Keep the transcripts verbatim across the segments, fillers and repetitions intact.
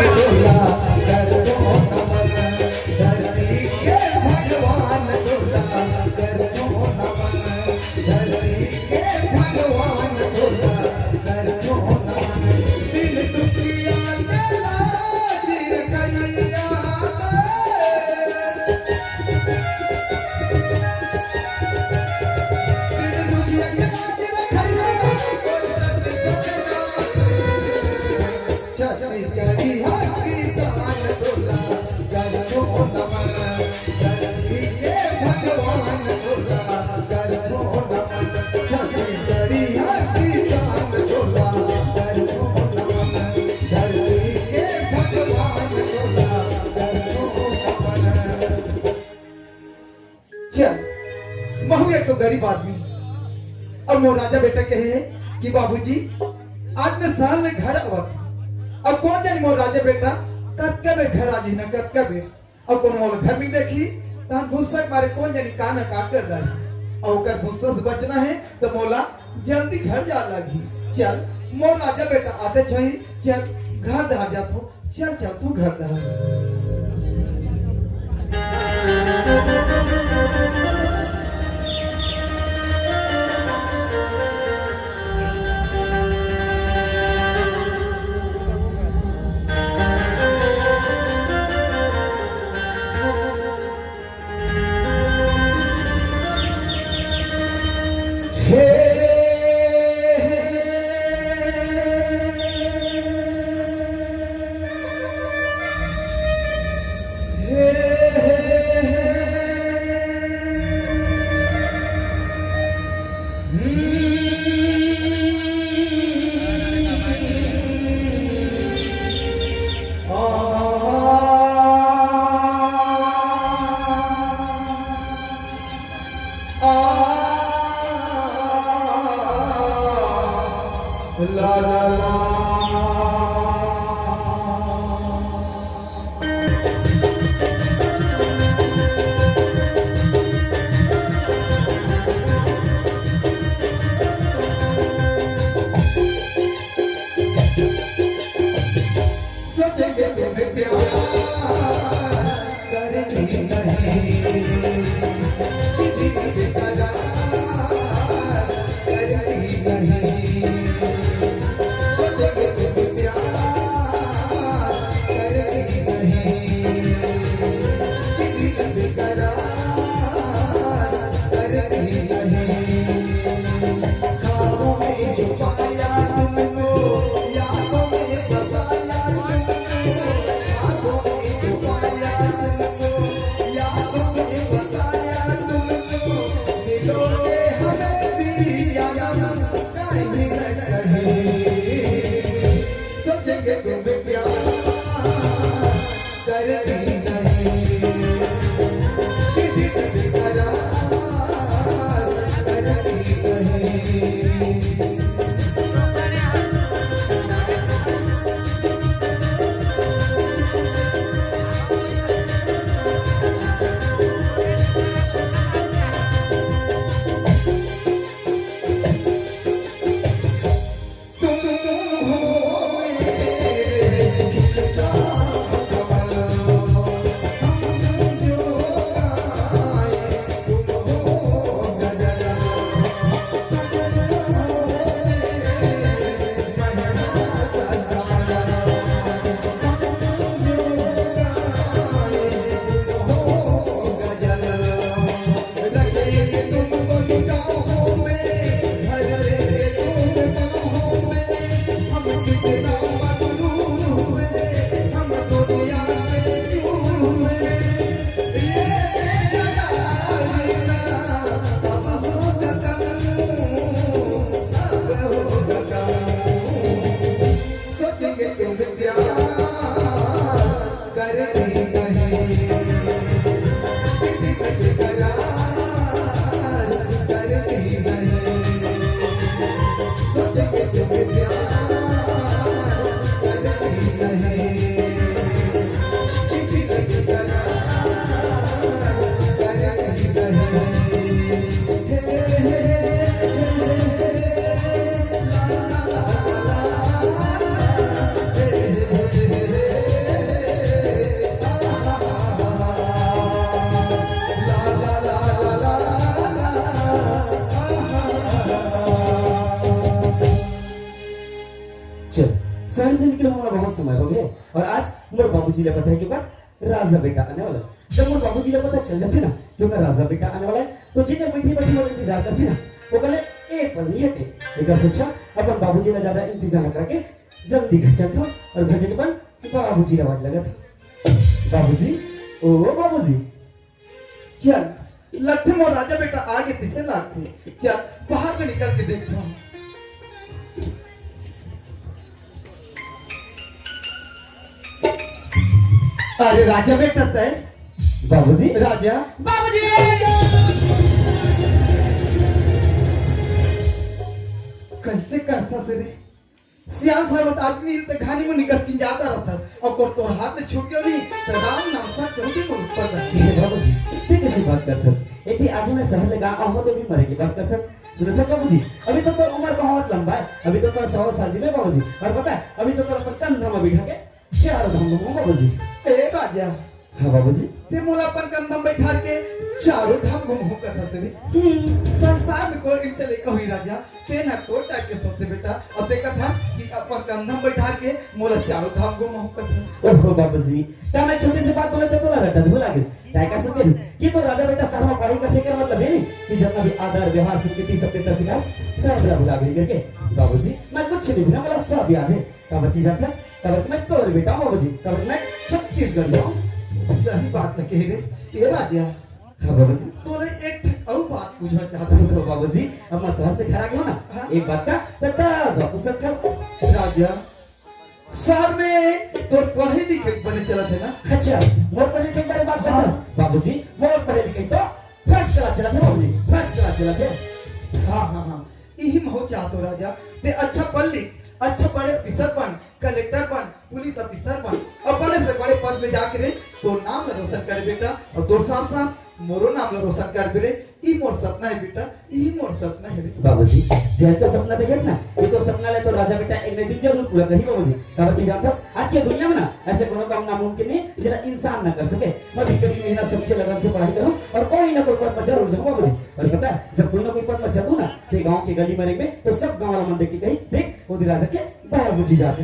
तोला करथों नमन, धरती के भगवान तोला करथों नमन, धरती के भगवान तोला करथों नमन। दिन दुखिया के लाज रखइया, दिन दुखिया के लाज रखइया, छत्तीसगढ़िया किसान तोला करथों नमन, धरती के भगवान तोला करथों नमन। छत्तीसगढ़िया किसान तोला करथों नमन, धरती के भगवान तोला करथों नमन। चल, महू एक तो गरीब आदमी। अब मोर राजा बेटा कहे हे कि बाबूजी, आज मैं शहर ले घर आवत हूँ। अब कोन जानी मोर राजा बेटा कतका बेर घर आ जाही ना, कतका बेर। अब कोनो मोला घर में देखही, तहन गुस्सा के मारे कोन जानी का ना का कर डारही। अब ओकर गुस्सा से बचना हे, तो मोला जल्दी घर जा लगही। चल, मोर राजा बेटा आते छही, चल, घर डहर जाथों। चल, चल, तू घर डहर। समय हो गे। अउ आज मोर बाबूजी ला पता हे कि ओकर राजा बेटा आने वाला हे। जब मोर बाबूजी ला पता चल जाथे ना कि ओकर राजा बेटा आने वाला हे, त जेकर बइठे बइठे वो इंतजार करथे ना, ओकर ले एक पल नइ हटे। एकर से अच्छा अपन बाबूजी ला जादा इंतजार न करके जल्दी घर चलथंव अउ घर जाके अपन बाबूजी ला आवाज लगाथंव, "बाबूजी, ओ बाबूजी।" चल, लगथे मोर राजा बेटा आगे तइसे लागथे। चल, बाहर में निकल के देखथंव। अरे राजा बेटा तैं। बाबूजी। राजा। बाबूजी। कइसे करथस रे? सियान साहब आदमी त घानी मुनि कस किंजाता रहथस, अउ कोर तोर हाथ ले छूट गे नहीं, त राम नाम सत्य होके मोर ऊपर रह। हे बाबूजी, तैं कइसे बात करथस? एक दिन आज मैं शहर ले गा आहूं त भी मरे के बात करथस। सुनत हस बाबूजी, अभी तो तोर उमर बहुत लंबा हे, अभी तो तोर सौ साल जीबे बाबूजी। अउ पता हे, अभी तो तोर अपन कंधा म बिठा के चारों धाम घुमाहूं बाबूजी। ए राजा। हाँ बाबूजी। तैं मोला अपन कंधा म बइठा के चारों धाम घुमाहूं कथस रे। हम्म। संसार में कोई अइसे लइका होही राजा, तैं ना कोटा के सोते बेटा, अउ तैं कथस कि अपन कंधा म बइठा के मोला चारों धाम घुमाहूं कथस। ओहो बाबूजी, त मैं छोटे से बात बोले त तोला रट्टा धुला गे। तैं का सोचे रहिस कि तोर राजा बेटा शहर म पढ़ाई करथे, एकर मतलब ये नहीं कि जतना भी आदर, व्यवहार, संस्कृति, सभ्यता सिखाय, सब ला भुला गे करके। बाबूजी, मैं कुछ नहीं भुला, मोला सब याद हे। काबर कि जानथस, काबर कि मैं तोर बेटा हूं बाबूजी, काबर कि मैं छत्तीसगढ़ हूं। सही बात ल कहे रे, ए राजा। हाँ बाबूजी। तोर ले एक ठक अउ बात पूछना चाहत हूं। तो बाबूजी, अब मैं शहर से घर आ गे हूं ना, हाँ। एक बात का त दस बार पूछ सकथस। राजा, शहर में तोर पढ़ाई लिखाई बने चलत हे ना? अच्छा, मोर पढ़ाई लिखाई के बारे में बात हाँ। करथस? बाबूजी, मोर पढ़ाई लिखाई तो first class चलत हे बाबूजी, first class चलत हे। हाँ, हाँ, हाँ, इही महूं चाहत हूं राजा, तैं अच्छा पढ़ लिख, अच्छा बड़े officer बन, कलेक्टर बन, पुलिस officer बन, अउ बड़े से बड़े पद में जाके रे, तोर नाम ला रोशन कर बेटा, अउ तोर साथ साथ मोरो नाम ला रोशन करबे रे। ई मोर सपना हे बेटा, ई मोर सपना हे रे। बाबूजी, जैसे सपना देखेस ना, ये तो सपना ले तो राजा बेटा एक ना एक दिन जरूर पूरा करही बाबूजी। काबर कि जानथस, आज के दुनिया में ना अइसे कोनो काम नामुमकिन नहीं, जेला इंसान ना कर सके। मैं भी कड़ी मेहनत, सच्चे लगन से पढ़ाई करूं अउ कोई ना कोई पद में जरूर जाऊं बाबूजी। अउ पता हे, जब कोई ना कोई पद में जाहूं ना, त गांव के गली में रेंगहूं, त सब गांव वाला मन देख के कही, "देख, वो दे राजा के बाबूजी जाथे।"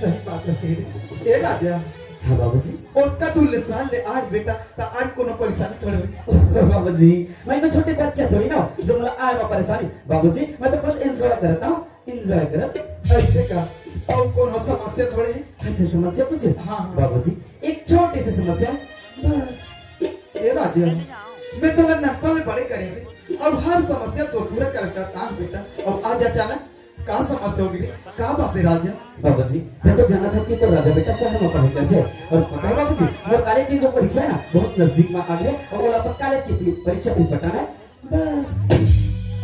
सही बात हे। ए राजा। हाँ बाबूजी। ओतका दूर ले शहर ले आय बेटा, त आज कोनो परेशानी थोड़े होही। बाबूजी, मैं तो छोटे बच्चा थोड़ी ना, जो मोला आय में परेशानी। बाबूजी, मैं तो full enjoy करत हूं, enjoy करत। अइसे का? अउ कोनो समस्या थोड़े हे? अच्छा, समस्या पूछे? हाँ, हाँ। बाबूजी, एक छोटी सी समस्या, बस। ए राजा, मैं तोला ननपन ले बड़े करे हंव, अउ हर समस्या तोर पूरा करत हंव बेटा, अउ आज अचानक का समस्या होगे रे? का बात हे राजा? बाबूजी, तैं तो जानत हस कि तोर राजा बेटा शहर में पढ़ाई करथे। अउ पता हे बाबूजी, मोर कॉलेज के जो परीक्षा हे ना, बहुत नजदीक में आ गे हे अउ मोला अपन कॉलेज के परीक्षा फीस पटाना हे। बस।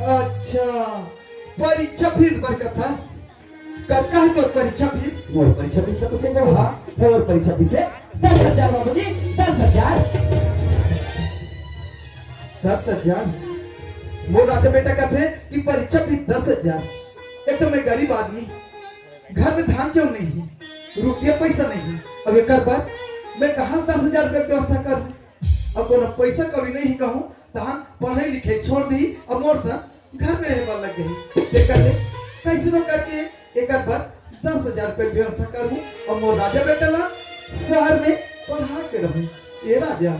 अच्छा, परीक्षा फीस बर कथस? कतका हे तोर परीक्षा फीस? मोर परीक्षा फीस तो कुछ नहीं बाबूजी। हाँ। मोर परीक्षा फीस हे दस हजार बाबूजी, दस हजार। दस हजार? मोर राजा बेटा कथे कि परीक्षा फीस दस हजार। एक तो मैं गरीब आदमी, घर में धान चाउर नहीं हे, रुपया पइसा नहीं हे। अब एकर बर मैं कहां दस हजार रुपया के व्यवस्था करूं? अब कोनो पइसा कौड़ी नहीं हे कहूं, तहां पढ़ई लिखई छोड़ दिही, अब मोर संग घर में रहे बर लग गई। तेकर ले कइसनो करके एकर बर दस हजार रुपया के व्यवस्था करहूं अउ मोर राजा बेटा ला शहर में पढ़ा के रहूं। ए राजा।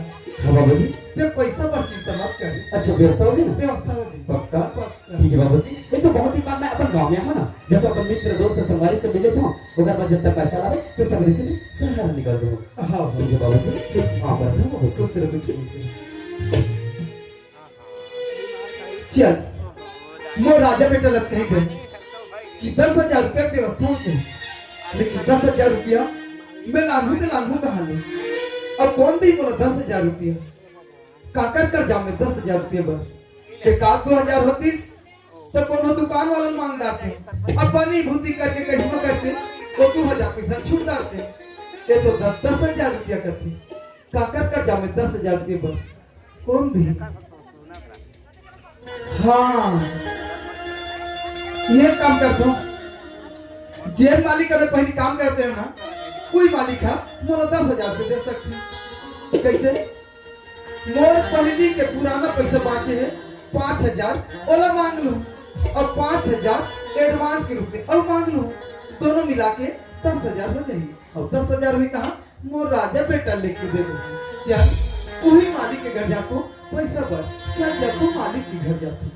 हाँ बाबूजी। ते पइसा बर चिंता मत कर। अच्छा, व्यवस्था हो जाही ना? व्यवस्था हो जाही। पक्का? पक्का। ठीक हे बाबूजी। ये तो बहुत ही बात, मैं अपन गांव में हूं ना, जब तो अपन मित्र दोस्त संगवारी से मिले थे, ओकर बाद जब तक पैसा लावे, तो सगरी से शहर निकल जाहूं। हाँ, हाँ। ठीक हे बाबूजी। ठीक। हाँ, बढ़िया बाबूजी। खुश रहो, खुश रहो। चल, मोर राजा बेटा ला कहे हंव कि दस हजार रुपया के व्यवस्था होथे, लेकिन दस हजार रुपया मैं लानहूं ते लानहूं कहां ले? अब कोन दिही मोला दस हजार रुपया? काकर कर जांव मैं दस हजार रुपया बर? एकाध दो हजार होतिस, त कोनो दुकान वाला ल मांग डारतेंव। अब बनी भूती करके कइसनो करके वो दो हजार पइसा छूट डारतेंव। ये तो दस, दस हजार रुपया करथे। काकर कर जांव मैं दस हजार रुपया बर? कोन दिही? हां, ये काम करथंव। जेन मालिक करा मैं पहिली काम करत रहेंव ना, उही मालिक ह मोला दस हजार रुपया दे सकथे। कइसे? मोर पहिली के पुराना पइसा बांचे हे पांच हजार, ओला मांग लूं, अउ पांच हजार advance के रूप में अउ मांग लूं। दोनों मिला के दस हजार हो जाही। अउ दस हजार होही तहाँ मोर राजा बेटा ल लेके दे दे। चल, उही मालिक के घर जाथों, पैसा बर। चल, जाथों मालिक के घर जाथों।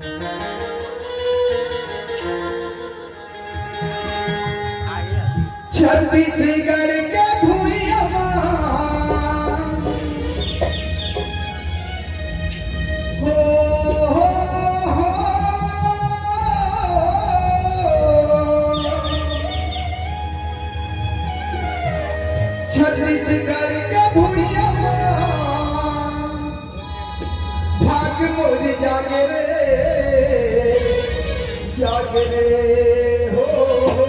छत्तीसगढ़ के भुइयां म हो, हो, हो। छत्तीसगढ़ के भुइयां म भाग मोर जागे रे, जागे रे, हो, हो।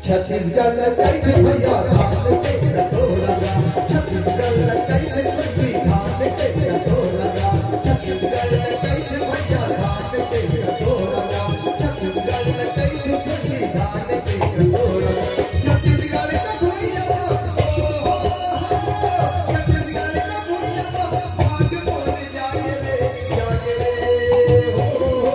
छत्तीसगढ़ ल कहिथे भैया धान के कटोरा ला, छत्तीसगढ़ ल कहिथे कुल्फी धान के कटोरा ला, छत्तीसगढ़ ल कहिथे भैया धान के कटोरा ला, छत्तीसगढ़ ल कहिथे कुल्फी धान के कटोरा ला। छत्तीसगढ़ का भुइयां, ओ हो हो, छत्तीसगढ़ का भुइयां, भाग मोर जागे रे, जागे रे, हो, हो, हो।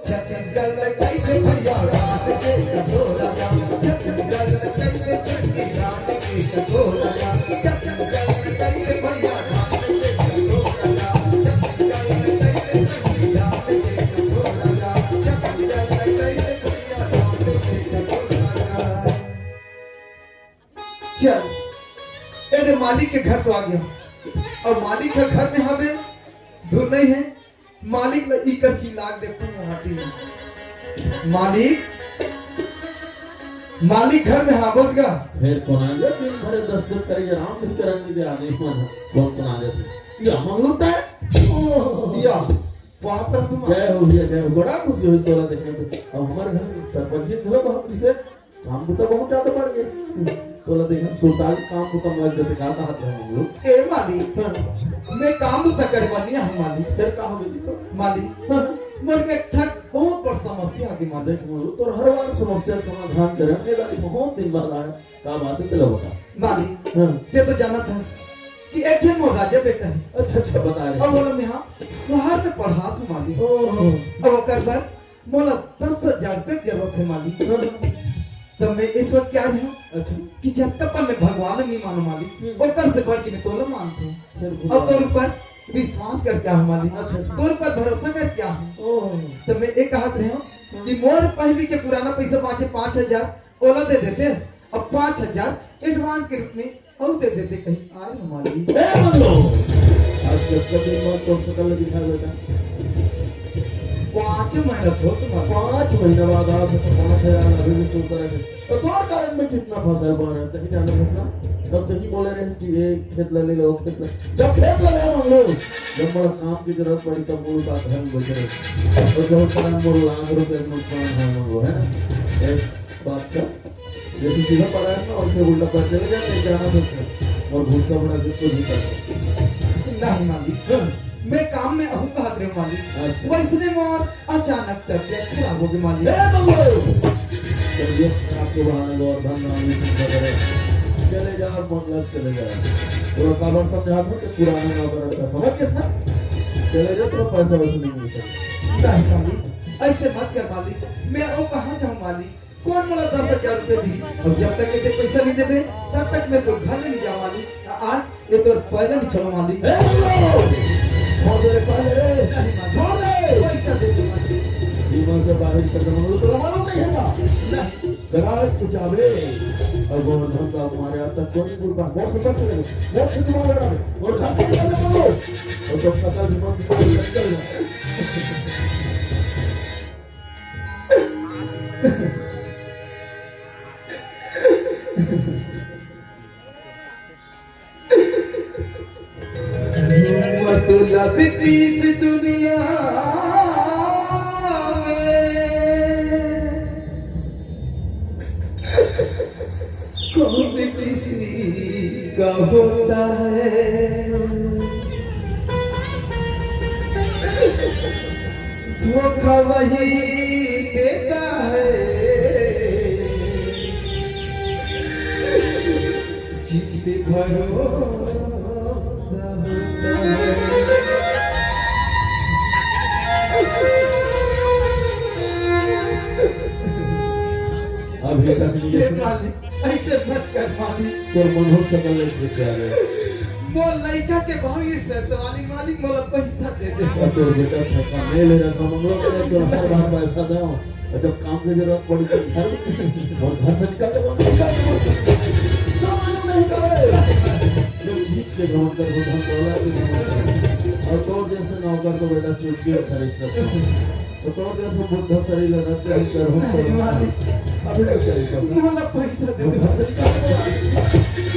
छत्तीसगढ़ ल कहिथे भैया धान के कटोरा ला, छत्तीसगढ़ ल कहिथे चुटकी धान के कटोरा ला, छत्तीसगढ़ ल कहिथे भैया धान के कटोरा ला, छत्तीसगढ़ ल कहिथे चुटकी धान के कटोरा ला, छत्तीसगढ़ ल कहिथे भैया धान के कटोरा ला। चल, ए दे मालिक के घर तो आ गेंव। अउ मालिक ह घर में हवे, दूर नइ हे। मालिक ल इकर चिल्ला के देखथों मोहाटी में। मालिक, मालिक घर में हावस गा? फेर कोन आगे? दिन भर दस्तखत करे, आराम नइ करन दे आदमी मन। कोन कोन आगे? या मंगलू तैं? या, पात्र तुम। जय हो भैया, जय हो। बड़ा खुशी होइस तोला देखे में। अउ हमर घर सरपंच जी घलो बहुत खुशी हे। काम बुता बहुत ज्यादा बढ़ गे। तोला देखन सुरताल काम बुता मर जथे, का कहत रहे हम लोग? ए मालिक, हाँ। मैं काम बुता करे बर नइ आहूं मालिक। फेर का होगे जी तो? मालिक, हाँ। मोर के एक ठक बहुत बड़ समस्या आगे मालिक। देख मोरू, तोर हर बार समस्या के समाधान करे, ए दारी बहुत दिन बाद आए। का बात हे, तेला बता। मालिक, हाँ। तैं तो जानत हस कि एक झन मोर राजा बेटा हे। अच्छा, अच्छा, बता रहे। अउ ओला मैं हा शहर में पढ़ात हूं मालिक। ओहो। अउ ओकर बर मोला दस हजार रुपया के जरूरत हे मालिक। हाँ। त मैं ए सोच के आए हूं अच्छा। कि जतका पन मैं भगवान नइ मानों मालिक, हम्म। ओकर से बढ़ के मैं तोला मानथों। फिर अउ तोर ऊपर विश्वास करके आहूं मालिक। अच्छा, अच्छा। तोर ऊपर भरोसा करके आहूं। ओह। त मैं ए कहत रहे हूं हाँ। कि मोर पहिली के पुराना पैसा बांचे पांच हजार, ओला दे देतेस। अब पांच हजार advance के रूप में अउ दे देते कहीं आए हमारी। ए मंगलू, आज कतका दिन बाद तोर सकल ल दिखाय बेटा? पांच महीना तो तुम्हारा। पांच महीना बाद आज तो पांच हजार अभी भी सुनता रहे। तो तोर कारण में कितना फसल बन रहा है, तहीं जाने फसला। तब तहीं बोले रहे कि एक खेत ला ले लो, खेत ला। जब खेत ला ले मंगलू, जब मोला काम की जरूरत पड़ी, तब मोर पास घर में बैठे रहे। और जब कारण मोर लाख रुपए का नुकसान है मंगलू, है ना? एक बात का जैसे सीधा पढ़ा है ना, वैसे उल्टा पढ़ चले जाते हैं, क्या ना सोचते हैं। और भूसा बड़ा जिसको भी करते हैं। नहीं मालिक, हाँ। मैं काम में आहूं कहत रहेंव मालिक। अच्छा। वैसने मोर अचानक तबियत खराब होगे मालिक। ए बंगलो! तबियत खराब के बहाने गोवर्धन राम जी चिंता करे। चले जा, मतलब चले जा। तो काबर समझात हंव कि पुराना नौकर का समझ गेस ना? चले जा, तो पैसा वैसा नहीं मिलता। नहीं मालिक, ऐसे मत कर मालिक। मैं अउ कहां जाहूं मालिक? कोन मोला दस हजार रुपया दिही? अउ जब तक एदे पैसा नइ देबे, तब तक मैं तोर घर ले नइ जावंव मालिक। आज ए तोर पैर नइ छुवंव मालिक। ए, छोड़ दे रे, पैर रे। नहीं मालिक। छोड़ दे। पैसा दे दे मालिक। सीमा से बाहर कर दे, मंगलू, तोला मालूम नहीं है का? नहीं। गराज कुचाबे। अउ गोवर्धन दा मारे आज तक कोई गुरबा। बहुत सुंदर से लगे। बहुत सुंदर लगा। और घर से निकल जा मंगलू। और जब सकल जीवन निकल जा। मतलब इस दुनिया में कौन किसी का होता है, धोखा वही देता है जिस पे भरोसा होता है। बेटा के लिए हे मालिक, ऐसे मत कर मालिक। तोर मन हो सकल ले पूछे आ गए। मोर लइका के भविष्य से मालिक, मालिक मोला पैसा दे दे। और तोर बेटा ठेका नहीं ले रहा था, मंगलो करे तो हर बार पैसा दो। और जब काम की जरूरत पड़ी तो घर, और घर से निकल जाओ, निकल जाओ। जो मालूम नहीं करे। जो चीज के ग्रहण कर वो धन दौलत के ग्रहण कर। और तोर जैसे नौकर को बेटा चुटकी खरीद सकता हूँ। तो तोर जैसे बुद्ध शरीर रहते हैं, कर हो नहीं मालिक। अभी तो चलेगा। मोला पैसा दे दे।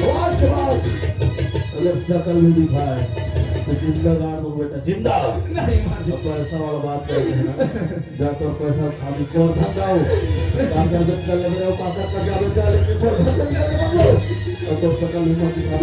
आवाज के बाद अगर शकल भी दिखाए तो जिंदा गाड़ दो बेटा, जिंदा। नहीं मालिक। तो पैसा वाला बात करते हैं ना, जा तो पैसा खाली कर धंधा हो। काम कर जब कर ले मेरे पास कर जा बेटा, लेकिन पर भजन कर ले बाबू। और तो शकल भी मत दिखा।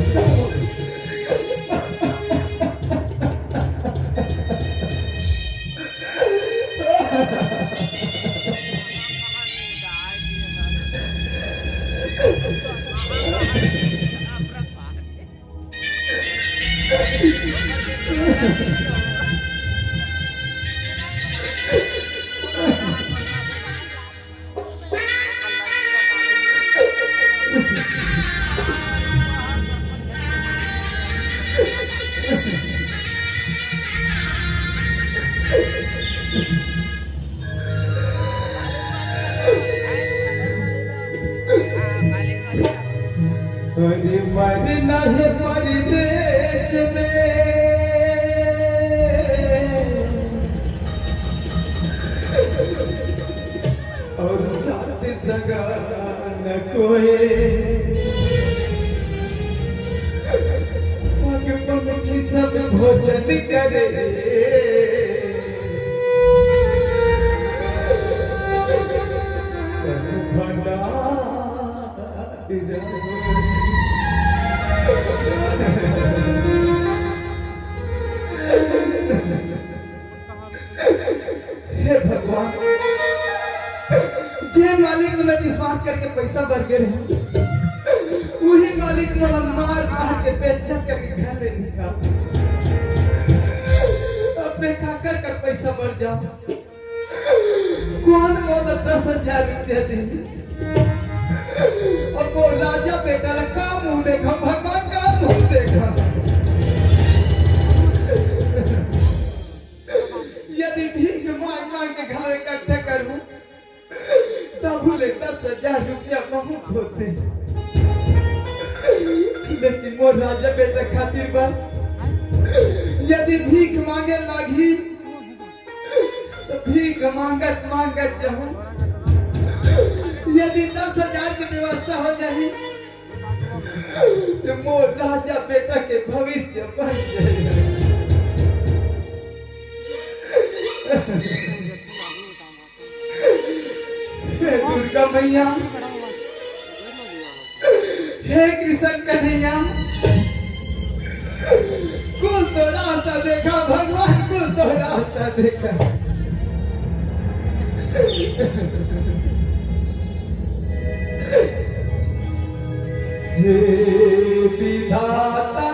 अरे मरना है परदेस में, और जात सगा न कोई। पग पंछी सब भोजन करे, तन भंडार। हे भगवान, जे मालिक ल मैं विश्वास करके पैसा बर गे रहेंव, उही मालिक मोला मार मार के बेइज्जत करके घर ले निकाल। अब मैं काकर कर पैसा बर जांव? कोन मोला दस हजार रुपया दिही? अउ वो राजा बेटा ला का मुंह देखंव भगवान, का मुंह देखंव? यदि भीख मांग मांग के घलो इकट्ठा करहूं, तभू ले दस हजार रुपया बहुत होथे। लेकिन मोर राजा बेटा खातिर बर यदि भीख मांगे लागही, त भीख मांगत मांगत जाहूं। यदि दस हजार के व्यवस्था हो जाही, त मोर राजा बेटा के भविष्य बन जाही। हे दुर्गा मैया, हे कृष्ण कन्हैया, कुछ तो रास्ता देखा भगवान, कुछ तो रास्ता देखा। हे विधाता।